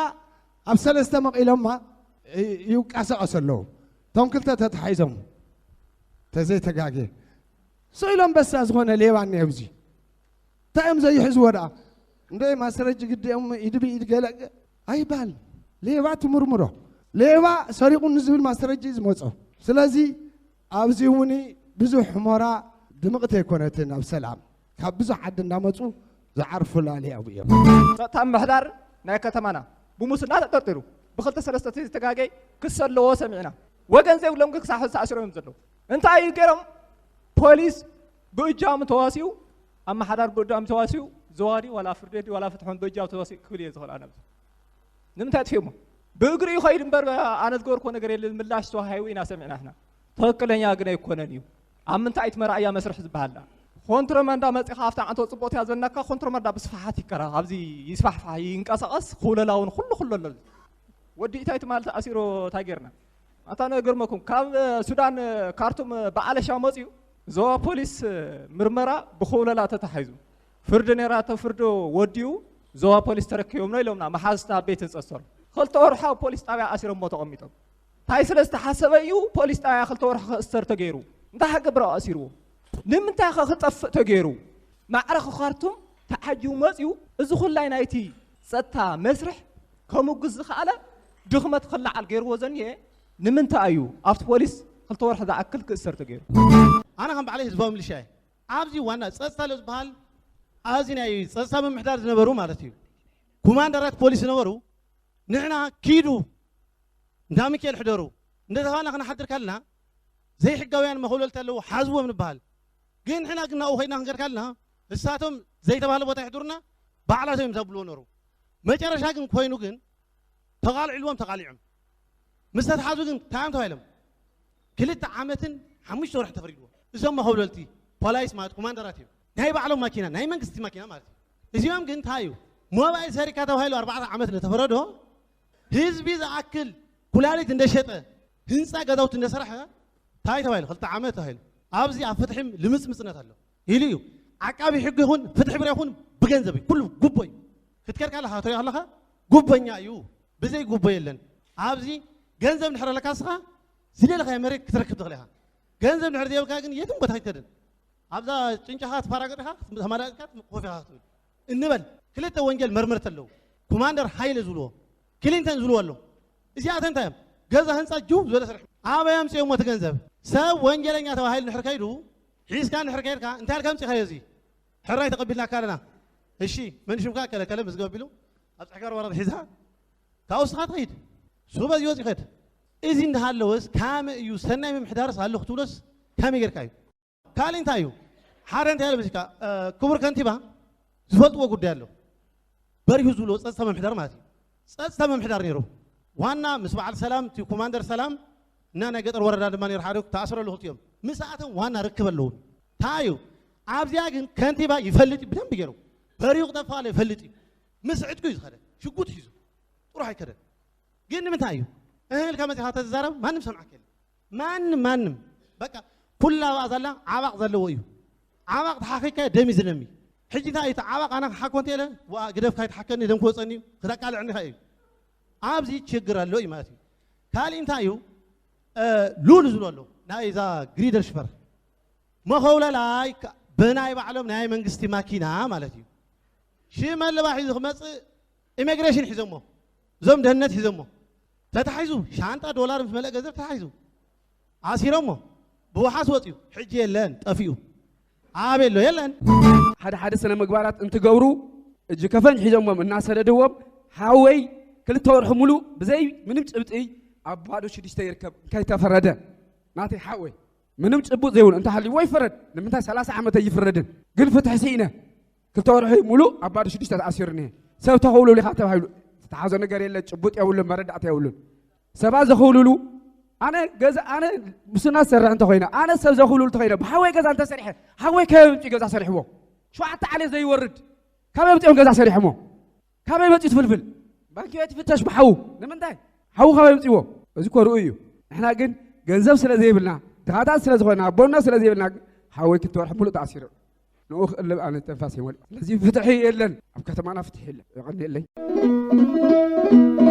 ኣብ ሰለስተ መቒሎማ ይውቃሰቐሱ ኣለዉ። እቶም ክልተ ተታሒዞም ተዘይተጋግየ ስቕ ኢሎም በሳ ዝኾነ ሌባ እኒአ ኣብዚ። እንታይ እዮም ዘይሕዝዎ ደኣ? እንደ ማስረጅ ግዲኦም ኢድ ብኢድ ገለ ኣይባል። ሌባ ትምርምሮ። ሌባ ሰሪቑ ንዝብል ማስረጅ እዩ ዝመጾ። ስለዚ ኣብዚ እውን ብዙሕ ሑመራ ድምቕቲ ኣይኮነትን ኣብ ሰላም። ካብ ብዙሕ ዓዲ እንዳመጹ ዝዓርፉላ ሊያው እዮም። ጸጥታ ምምሕዳር ናይ ከተማና ብሙስና ተጠርጢሩ ብክልተ ሰለስተ ዝተጋገይ ክሲ ኣለዎ ሰሚዕና። ወገን ዘይብሎም ግን ክሳብ ሕዚ ተኣሲሮም እዮም ዘለዉ። እንታይ እዩ ገይሮም? ፖሊስ ብእጃሙ ተዋሲኡ፣ ኣመሓዳር ብእጃሙ ተዋሲኡ፣ ዘዋዲ ዋላ ፍርዲ ዋላ ፍትሖም ብእጃሙ ተዋሲኡ ክብል እየ ዝኽእል ኣነ። ንምንታይ ኣጥፊኦሞ? ብእግሪ እዩ ኸይድ እምበር ኣነ ዝገበርክዎ ነገር የለን ምላሽ ተዋሂቡ ኢና ሰሚዕና ንሕና። ትኽክለኛ ግን ኣይኮነን እዩ። ኣብ ምንታይ ኣይትመራእያ መስርሕ ዝበሃል ደኣ? ኮንትሮባንዳ መፂኻ ኣብታ ዓንቶ ፅቡቕ እያ ዘለናካ ኮንትሮባንዳ ብስፍሓት ይከራ ኣብዚ ይስፋሕፋሕ ይንቀሳቐስ ክውለላ እውን ኩሉ ኩሉ ኣሎ። ወዲ ኢታይ ትማል ተኣሲሩ እንታይ ጌርና? ኣታ ነገርመኩም ካብ ሱዳን ካርቱም ብኣለሻ መፅዩ ዞባ ፖሊስ ምርመራ ብክውለላ ተታሒዙ ፍርዲ ነይራቶ ፍርዲ ወዲኡ ዞባ ፖሊስ ተረኪቦም ነው ኢሎምና መሓዝቲ ኣብ ቤት ጸሰሩ ክልተ ወርሒ ኣብ ፖሊስ ጣብያ ኣሲሮሞ ተቐሚጦም እንታይ ስለ ዝተሓሰበ እዩ ፖሊስ ጣብያ ክልተ ወርሒ ክእሰር ተገይሩ እንታይ ሃገብራዊ ኣሲርዎ ንምንታይ ከ ክጠፍእ ተገይሩ ማዕረ ክካርቱም ተዓጂቡ መፅዩ እዚ ኩላይ ናይቲ ጸጥታ መስርሕ ከሙግስ ዝኸኣለ ድኽመት ክለዓል ገይርዎ ዘኒሀ ንምንታይ እዩ ኣብቲ ፖሊስ ክልተ ወርሒ ዝኣክል ክእሰር ተገይሩ? ኣነ ከም ባዕለይ ህዝባዊ ሚሊሻ እየ። ኣብዚ ዋና ጸጥታ ኣሎ ዝበሃል ኣብዚ ናይ ጸጥታ ምምሕዳር ዝነበሩ ማለት እዩ ኮማንደራት ፖሊስ ዝነበሩ ንሕና ኪዱ እንዳ ሚካኤል ሕደሩ እንደ ተባልና ክንሓድር ካልና ዘይሕጋውያን መኸውለልቲ ኣለዉ ሓዝዎም ንበሃል ግን ንሕና ግን ናብኡ ከይድና ክንገር ካልና እሳቶም ዘይተባህለ ቦታ ይሕድሩና ባዕላቶም እዮም ዘብልዎ ነሩ መጨረሻ ግን ኮይኑ ግን ተቓልዕልዎም ተቓሊዖም ምስ ተትሓዙ ግን ታዮም ተባሂሎም ክልተ ዓመትን ሓሙሽተ ወርሒ ተፈሪድዎም እዞም መኸውለልቲ ፖላይስ ማለት ኮማንደራት እዮም ናይ ባዕሎም ማኪና ናይ መንግስቲ ማኪና ማለት እዩ እዚኦም ግን እንታይ እዩ ሞባይል ሰሪካ ተባሂሉ ኣርባዕተ ዓመት ንተፈረዶ ህዝቢ ዝኣክል ኩላሊት እንደሸጠ ህንፃ ገዛውቲ እንደሰራሐ እንታይ ተባሂሉ ክልተ ዓመት ተባሂሉ ኣብዚ ኣብ ፍትሒ ልምፅምፅነት ኣሎ ኢሉ እዩ ዓቃቢ ሕጊ ይኹን ፍትሒ ቢሮ ይኹን ብገንዘብ እዩ ኩሉ ጉቦ እዩ ክትከድ ካለካ ትሪኦ ኣለካ ጉቦኛ እዩ ብዘይ ጉቦ የለን ኣብዚ ገንዘብ እንድሕር ኣለካ ንስኻ ዝደለኻዮ መሬት ክትረክብ ትኽእል ኢኻ ገንዘብ እንድሕር ዘይብልካ ግን የትም ቦታ ኣይትከድን ኣብዛ ጭንጫኻ ትፈራገጥ ኢኻ ተመራቂጥካ ኮፍ ኢኻ ክትብል እንበል ክልተ ወንጀል መርመርቲ ኣለዉ ኮማንደር ሃይለ ዝብልዎ ክሊንተን ዝብልዎ ኣሎ እዚኣተን እንታይ እዮም ገዛ ህንፃ ጅው ዝበለ ስራሕ ኣበይ ኣምፅኦሞ እቲ ገንዘብ ሰብ ወንጀለኛ ተባሂሉ ንድሕር ከይዱ ሒዝካ ንድሕር ከይድካ እንታይ ኢልካ ኣምፂኻዮ እዚ ሕራይ ተቐቢልናካ ኣለና እሺ መን ሽምካ ከለ ከለ መዝገብ ኣቢሉ ኣብ ፅሕጋር ወረዳ ሒዝካ ካብ ውስኻ ትኸይድ ሱበ ዝወፅ ይኸድ እዚ እንዳሃለወስ ካመ እዩ ሰናይ ምምሕዳርስ ኣሎ ክትብሎስ ከመይ ጌርካ እዩ ካልእ እንታይ እዩ ሓደ እንታይ ኣለ በዚካ ክቡር ከንቲባ ዝፈልጥዎ ጉዳይ ኣሎ በሪሁ ዝብሎ ፀጥታ ምምሕዳር ማለት እዩ ፀጥታ ምምሕዳር ነይሩ ዋና ምስ በዓል ሰላም እቲ ኮማንደር ሰላም እና ናይ ገጠር ወረዳ ድማ ነይሩ ሓደ ተኣስረሉ ክልቲኦም ምስኣቶም ዋና ርክብ ኣለዎም እንታይ እዩ ኣብዚኣ ግን ከንቲባ ይፈልጥ እዩ ብደንብ ገይሩ በሪሁ ክጠፋለ ይፈልጥ እዩ ምስ ዕጥቁ እዩ ዝኸደ ሽጉጥ ሒዙ ጥሩሕ ኣይከደን ግን ንምንታይ እዩ እህ ኢልካ መፂኻ ተዝዛረብ ማንም ሰምዓካ የለን ማንም ማንም በቃ ኩላ ኣብኣ ዘላ ዓባቕ ዘለዎ እዩ ዓባቕ ተሓኺካ ደም እዩ ዝደሚ ሕጂ እንታይ እዩ ዓባቕ ኣነ ክሓኮ እንተ ኢለ ዋ ግደፍ ካይትሓከኒ ደም ክወፀኒ እዩ ክተቃልዕኒ ካ እዩ ኣብዚ ችግር ኣሎ እዩ ማለት እዩ ካልእ እንታይ እዩ ሉል ዝብሎ ኣሎ ናይ እዛ ግሪደር ሽፈር መኸውለላይ ብናይ ባዕሎም ናይ መንግስቲ ማኪና ማለት እዩ ሽመልባ ሒዙ ክመፅእ ኢሚግሬሽን ሒዞሞ፣ እዞም ደህንነት ሒዞሞ፣ ተታሒዙ። ሻንጣ ዶላር ምስ መለእ ገንዘብ ተታሒዙ፣ ኣሲሮሞ፣ ብውሓስ ወፂኡ። ሕጂ የለን፣ ጠፊኡ። ኣበይ ኣሎ? የለን። ሓደ ሓደ ስነ ምግባራት እንትገብሩ እጅ ከፈንጅ ሒዞሞም እናሰደድዎም፣ ሓወይ ክልተ ወርሒ ሙሉ ብዘይ ምንም ጭብጢ ኣብ ባዶ ሽዱሽተ ይርከብ። እንታይ ተፈረደ? ናተይ ሓወይ ምንም ጭቡጥ ዘይብሉ እንተሃልይዎ ይፍረድ። ንምንታይ ሰላሳ ዓመት ኣይፍረድን? ግን ፍትሒ ስኢነ። ክልተ ወርሒ ሙሉ ኣብ ባዶ ሽዱሽተ ተኣሲሩ እኒሀ። ሰብ ተኸውልሉ ኢኻ ተባሂሉ ዝተሓዞ ነገር የለ፣ ጭቡጥ የብሉን፣ መረዳእታ የብሉን። ሰባት ዘኸውልሉ፣ ኣነ ገዛ፣ ኣነ ሙስና ዝሰርሕ እንተኾይነ፣ ኣነ ሰብ ዘኸውልሉ እንተኾይነ፣ ብሓወይ ገዛ እንተሰሪሐ፣ ሓወይ ካበይ ኣምፂኡ ገዛ ሰሪሕዎ? ሸውዓተ ዓሌት ዘይወርድ ካበይ ኣምፂኦም ገዛ ሰሪሖሞ? ካበይ መፂኡ ትፍልፍል? ባንኪ ቤት ይፍተሽ ብሓዉ። ንምንታይ? ሓዉ ካበይ ኣምፂዎ? እዚ እኮ ርኡይ እዩ። ንሕና ግን ገንዘብ ስለ ዘይብልና፣ ድኻታት ስለ ዝኾንና፣ ኣቦና ስለ ዘይብልና፣ ሓወይ ክልተ ወርሒ ሙሉእ ተኣሲሩ። ንኡ ክቕልብ ኣነ ተንፋስ ይመልእ። ስለዚ ፍትሒ የለን፣ ኣብ ከተማና ፍትሒ የለን። የቐንየለይ።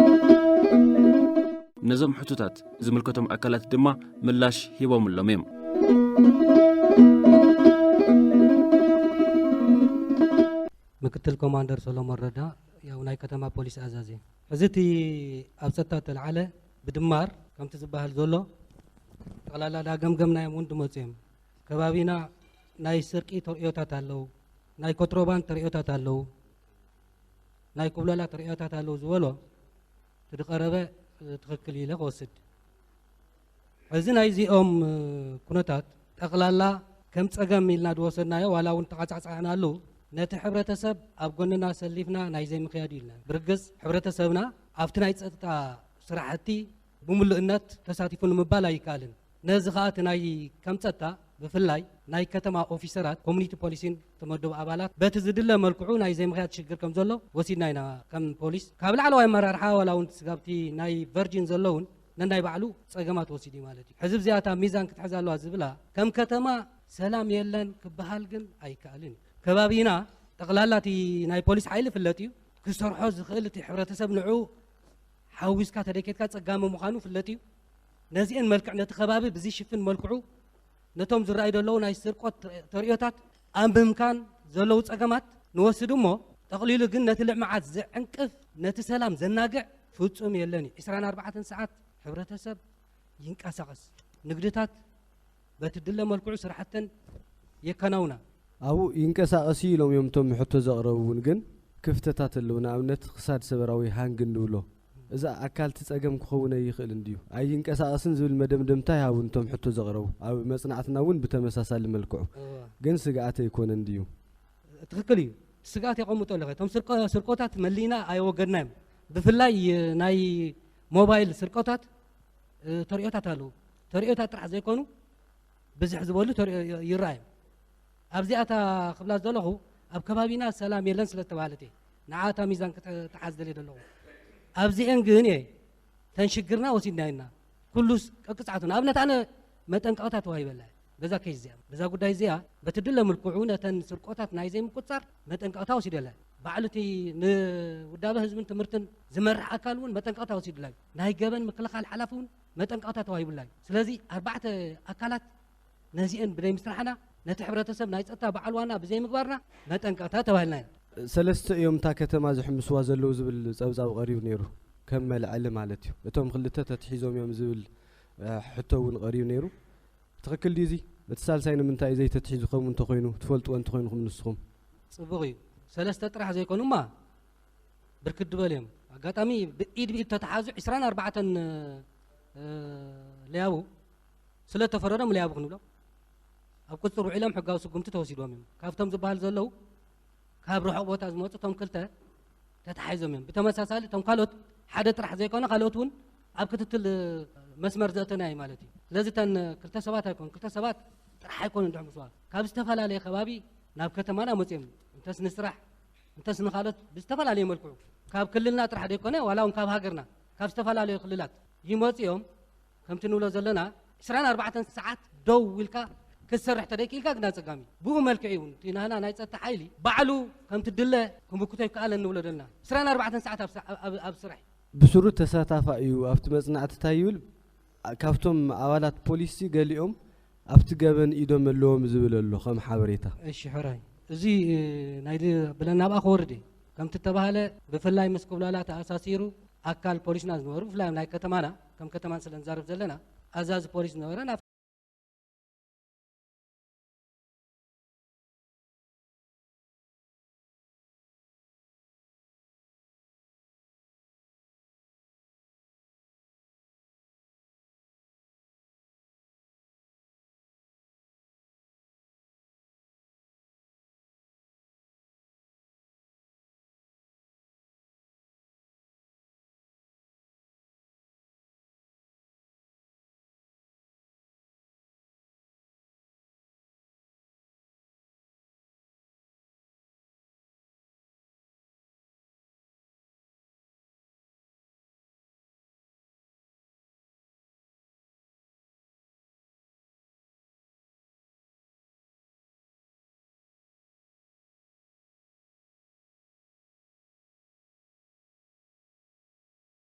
ነዞም ሕቶታት ዝምልከቶም ኣካላት ድማ ምላሽ ሂቦምሎም እዮም። ምክትል ኮማንደር ሰሎሞን ረዳ፣ ያው ናይ ከተማ ፖሊስ ኣዛዚ። ሕዚ እቲ ኣብ ጸጥታ እተልዓለ ብድማር ከምቲ ዝበሃል ዘሎ ጠቕላላ ዳገምገምናዮም እውን ድመፁ እዮም። ከባቢና ናይ ስርቂ ተርእዮታት ኣለዉ፣ ናይ ኮትሮባንድ ተርእዮታት ኣለዉ፣ ናይ ኩብለላ ተርእዮታት ኣለዉ ዝበሎ እቲ ዝቐረበ፣ እ፣ ትኽክል ኢለ ክወስድ። እዚ ናይዚኦም፣ እ፣ ኩነታት ጠቕላላ ከም ጸገም ኢልና ዝወሰድናዮ ዋላ እውን ተቓጻዕጻዕናሉ ነቲ ሕብረተሰብ ኣብ ጎንና ሰሊፍና ናይ ዘይምኽያድ እዩ ኢልና። ብርግጽ ሕብረተሰብና ኣብቲ ናይ ጸጥታ ስራሕቲ ብምሉእነት ተሳቲፉ ንምባል ኣይከኣልን። ነዚ ኸኣ እቲ ናይ ከም ጸጥታ ብፍላይ ናይ ከተማ ኦፊሰራት ኮሚኒቲ ፖሊሲን ተመደቡ ኣባላት በቲ ዝድለ መልክዑ ናይ ዘይምኽያድ ሽግር ከም ዘሎ ወሲድና ኢና ከም ፖሊስ። ካብ ላዕለዋይ ኣመራርሓ ዋላ እውን ስጋብቲ ናይ ቨርጂን ዘሎ እውን ነናይ ባዕሉ ጸገማት ወሲዱ እዩ ማለት እዩ። ሕዚ እዚኣ እታ ሚዛን ክትሕዝ ኣለዋ ዝብላ ከም ከተማ ሰላም የለን ክበሃል ግን ኣይከኣልን እዩ። ከባቢና ጠቕላላ እቲ ናይ ፖሊስ ሓይሊ ፍለጥ እዩ። ክሰርሖ ዝኽእል እቲ ሕብረተሰብ ንዑ ሓዊስካ ተደኬትካ ጸጋሚ ምዃኑ ፍለጥ እዩ። ነዚአን መልክዕ ነቲ ከባቢ ብዝሽፍን መልክዑ ነቶም ዝረኣዩ ዘለዉ ናይ ስርቆት ተርእዮታት ኣብ ምምካን ዘለዉ ጸገማት ንወስድ እሞ ጠቕሊሉ ግን ነቲ ልምዓት ዝዕንቅፍ ነቲ ሰላም ዘናግዕ ፍጹም የለን እዩ። ዕስራን ኣርባዕተን ሰዓት ሕብረተሰብ ይንቀሳቐስ። ንግድታት በቲ ድለ መልክዑ ስራሕተን የከናውና። ኣብኡ ይንቀሳቐስ እዩ ኢሎም እዮም እቶም ሕቶ ዘቕረቡ እውን፣ ግን ክፍተታት ኣለዉ። ንኣብነት ክሳድ ሰበራዊ ሃንግ እንብሎ፣ እዚ ኣካል እቲ ጸገም ክኸውን ኣይኽእልን ድዩ? ኣይንቀሳቐስን ዝብል መደምደምታ ይሃቡ እቶም ሕቶ ዘቕረቡ። ኣብ መጽናዕትና እውን ብተመሳሳሊ መልክዑ። እዋ። ግን ስግኣት ኣይኮነን ድዩ? ትኽክል እዩ። ስግኣት የቐምጡ ኣለኹ። እቶም ስርቆ-፣ ስርቆታት መሊና ኣየወገድናዮም። ብፍላይ ናይ ሞባይል ስርቆታት፣ እ፣ ተርእዮታት ኣለዉ። ተርእዮታት ጥራሕ ዘይኮኑ ብዝሕ ዝበሉ ተርእዮ ይ-፣ ይረኣዩ። ኣብዚኣታ ክብላ ዘለኹ ኣብ ከባቢና ሰላም የለን ስለ ዝተባህለት እየ። ንዓታ ሚዛን ክተ-፣ ተሓዝ ደልየ ዘለኹ። ኣብዚአን ግን እየ ተን ሽግርና ወሲድና ኢና። ኩሉስ ቀቅጻዕቱ። ንኣብነት ኣነ መጠንቀቕታ ተዋሂበላ እየ። በዛ ኬዝ እዚኣ፣ በዛ ጉዳይ እዚኣ በቲ ድለ ምልክዑ ነተን ስርቆታት ናይ ዘይምቁጻር መጠንቀቕታ ወሲደላ። ባዕሉ እቲ ንውዳበ ህዝብን ትምህርትን ዝመርሕ ኣካል እውን መጠንቀቕታ ወሲዱላ እዩ። ናይ ገበን ምክልኻል ሓላፊ እውን መጠንቀቕታ ተዋሂቡላ እዩ። ስለዚ ኣርባዕተ ኣካላት ነዚአን ብዘይምስራሕና ነቲ ሕብረተሰብ ናይ ጸጥታ በዓል ዋና ብዘይምግባርና መጠንቀቕታ ተባሂልና ኢና። ሰለስተ እዮም እታ ከተማ ዝሕምስዋ ዘለዉ ዝብል ጸብጻብ ቀሪቡ ነይሩ፣ ከም መልዐሊ ማለት እዩ። እቶም ክልተ ተትሒዞም እዮም ዝብል፣ እ፣ ሕቶ እውን ቀሪቡ ነይሩ። ትኽክል ድዩ እዚ? እቲ ሳልሳይ ንምንታይ እዩ ዘይተትሒዙ? ከምኡ እንተኾይኑ ትፈልጥዎ እንተኾይንኹም ንስኹም። ጽቡቕ እዩ። ሰለስተ ጥራሕ ዘይኮኑማ ብርክት ዝበሉ እዮም። ኣጋጣሚ ብኢድ ብኢድ ተተሓዙ ዕስራን ኣርባዕተን፣ እ፣ ለያቡ ስለ ተፈረዶም ለያቡ ክንብሎ ኣብ ቁጽር ውዒሎም ሕጋዊ ስጉምቲ ተወሲድዎም እዮም። ካብቶም ዝበሃል ዘለዉ ካብ ርሑቕ ቦታ ዝመጹ እቶም ክልተ ተታሒዞም እዮም። ብተመሳሳሊ እቶም ካልኦት ሓደ ጥራሕ ዘይኮነ ካልኦት እውን ኣብ ክትትል መስመር ዘእተና እዩ ማለት እዩ። ስለዚ እተን ክልተ ሰባት ኣይኮኑ፣ ክልተ ሰባት ጥራሕ ኣይኮኑን ድሕምስዋ። ካብ ዝተፈላለየ ከባቢ ናብ ከተማና መጺኦም እንተስ ንስራሕ እንተስ ንኻልኦት ብዝተፈላለየ መልክዑ ካብ ክልልና ጥራሕ ዘይኮነ ዋላ እውን ካብ ሃገርና ካብ ዝተፈላለዩ ክልላት ይመጺኦም ከምቲ ንብሎ ዘለና ዕስራን ኣርባዕተን ሰዓት ደው ኢልካ ክትሰርሕ ተደይክኢልካ ግን ኣጸጋሚ እዩ። ብኡ መልክዕ እዩ እውን እቲ ናህና ናይ ጸጥታ ሓይሊ ባዕሉ ከምቲ ድለ ክምክቶ ይከኣለን ንብሎ ዘለና። ዕስራን ኣርባዕተን ሰዓት ኣብ ስ-፣ ኣብ፣ ኣብ፣ ኣብ ስራሕ እዩ። ብስሩ ተሳታፋ እዩ። ኣብቲ መጽናዕቲ እንታይ ይብል? ኣ-፣ ካብቶም ኣባላት ፖሊስሲ ገሊኦም ኣብቲ ገበን ኢዶም ኣለዎም ዝብል ኣሎ ከም ሓበሬታ። እሺ፣ ሕራይ። እዚ፣ እ፣ ናይ ድ-፣ ብለን ናብኣ ክወርድ እየ። ከምቲ ተባሃለ ብፍላይ ምስ ኩብላላ ተኣሳሲሩ ኣካል ፖሊስና ዝነበሩ ብፍላይ ኣብ ናይ ከተማና ከም ከተማን ስለ ንዛረብ ዘለና ኣዛዚ ፖሊስ ዝነበረ ናብ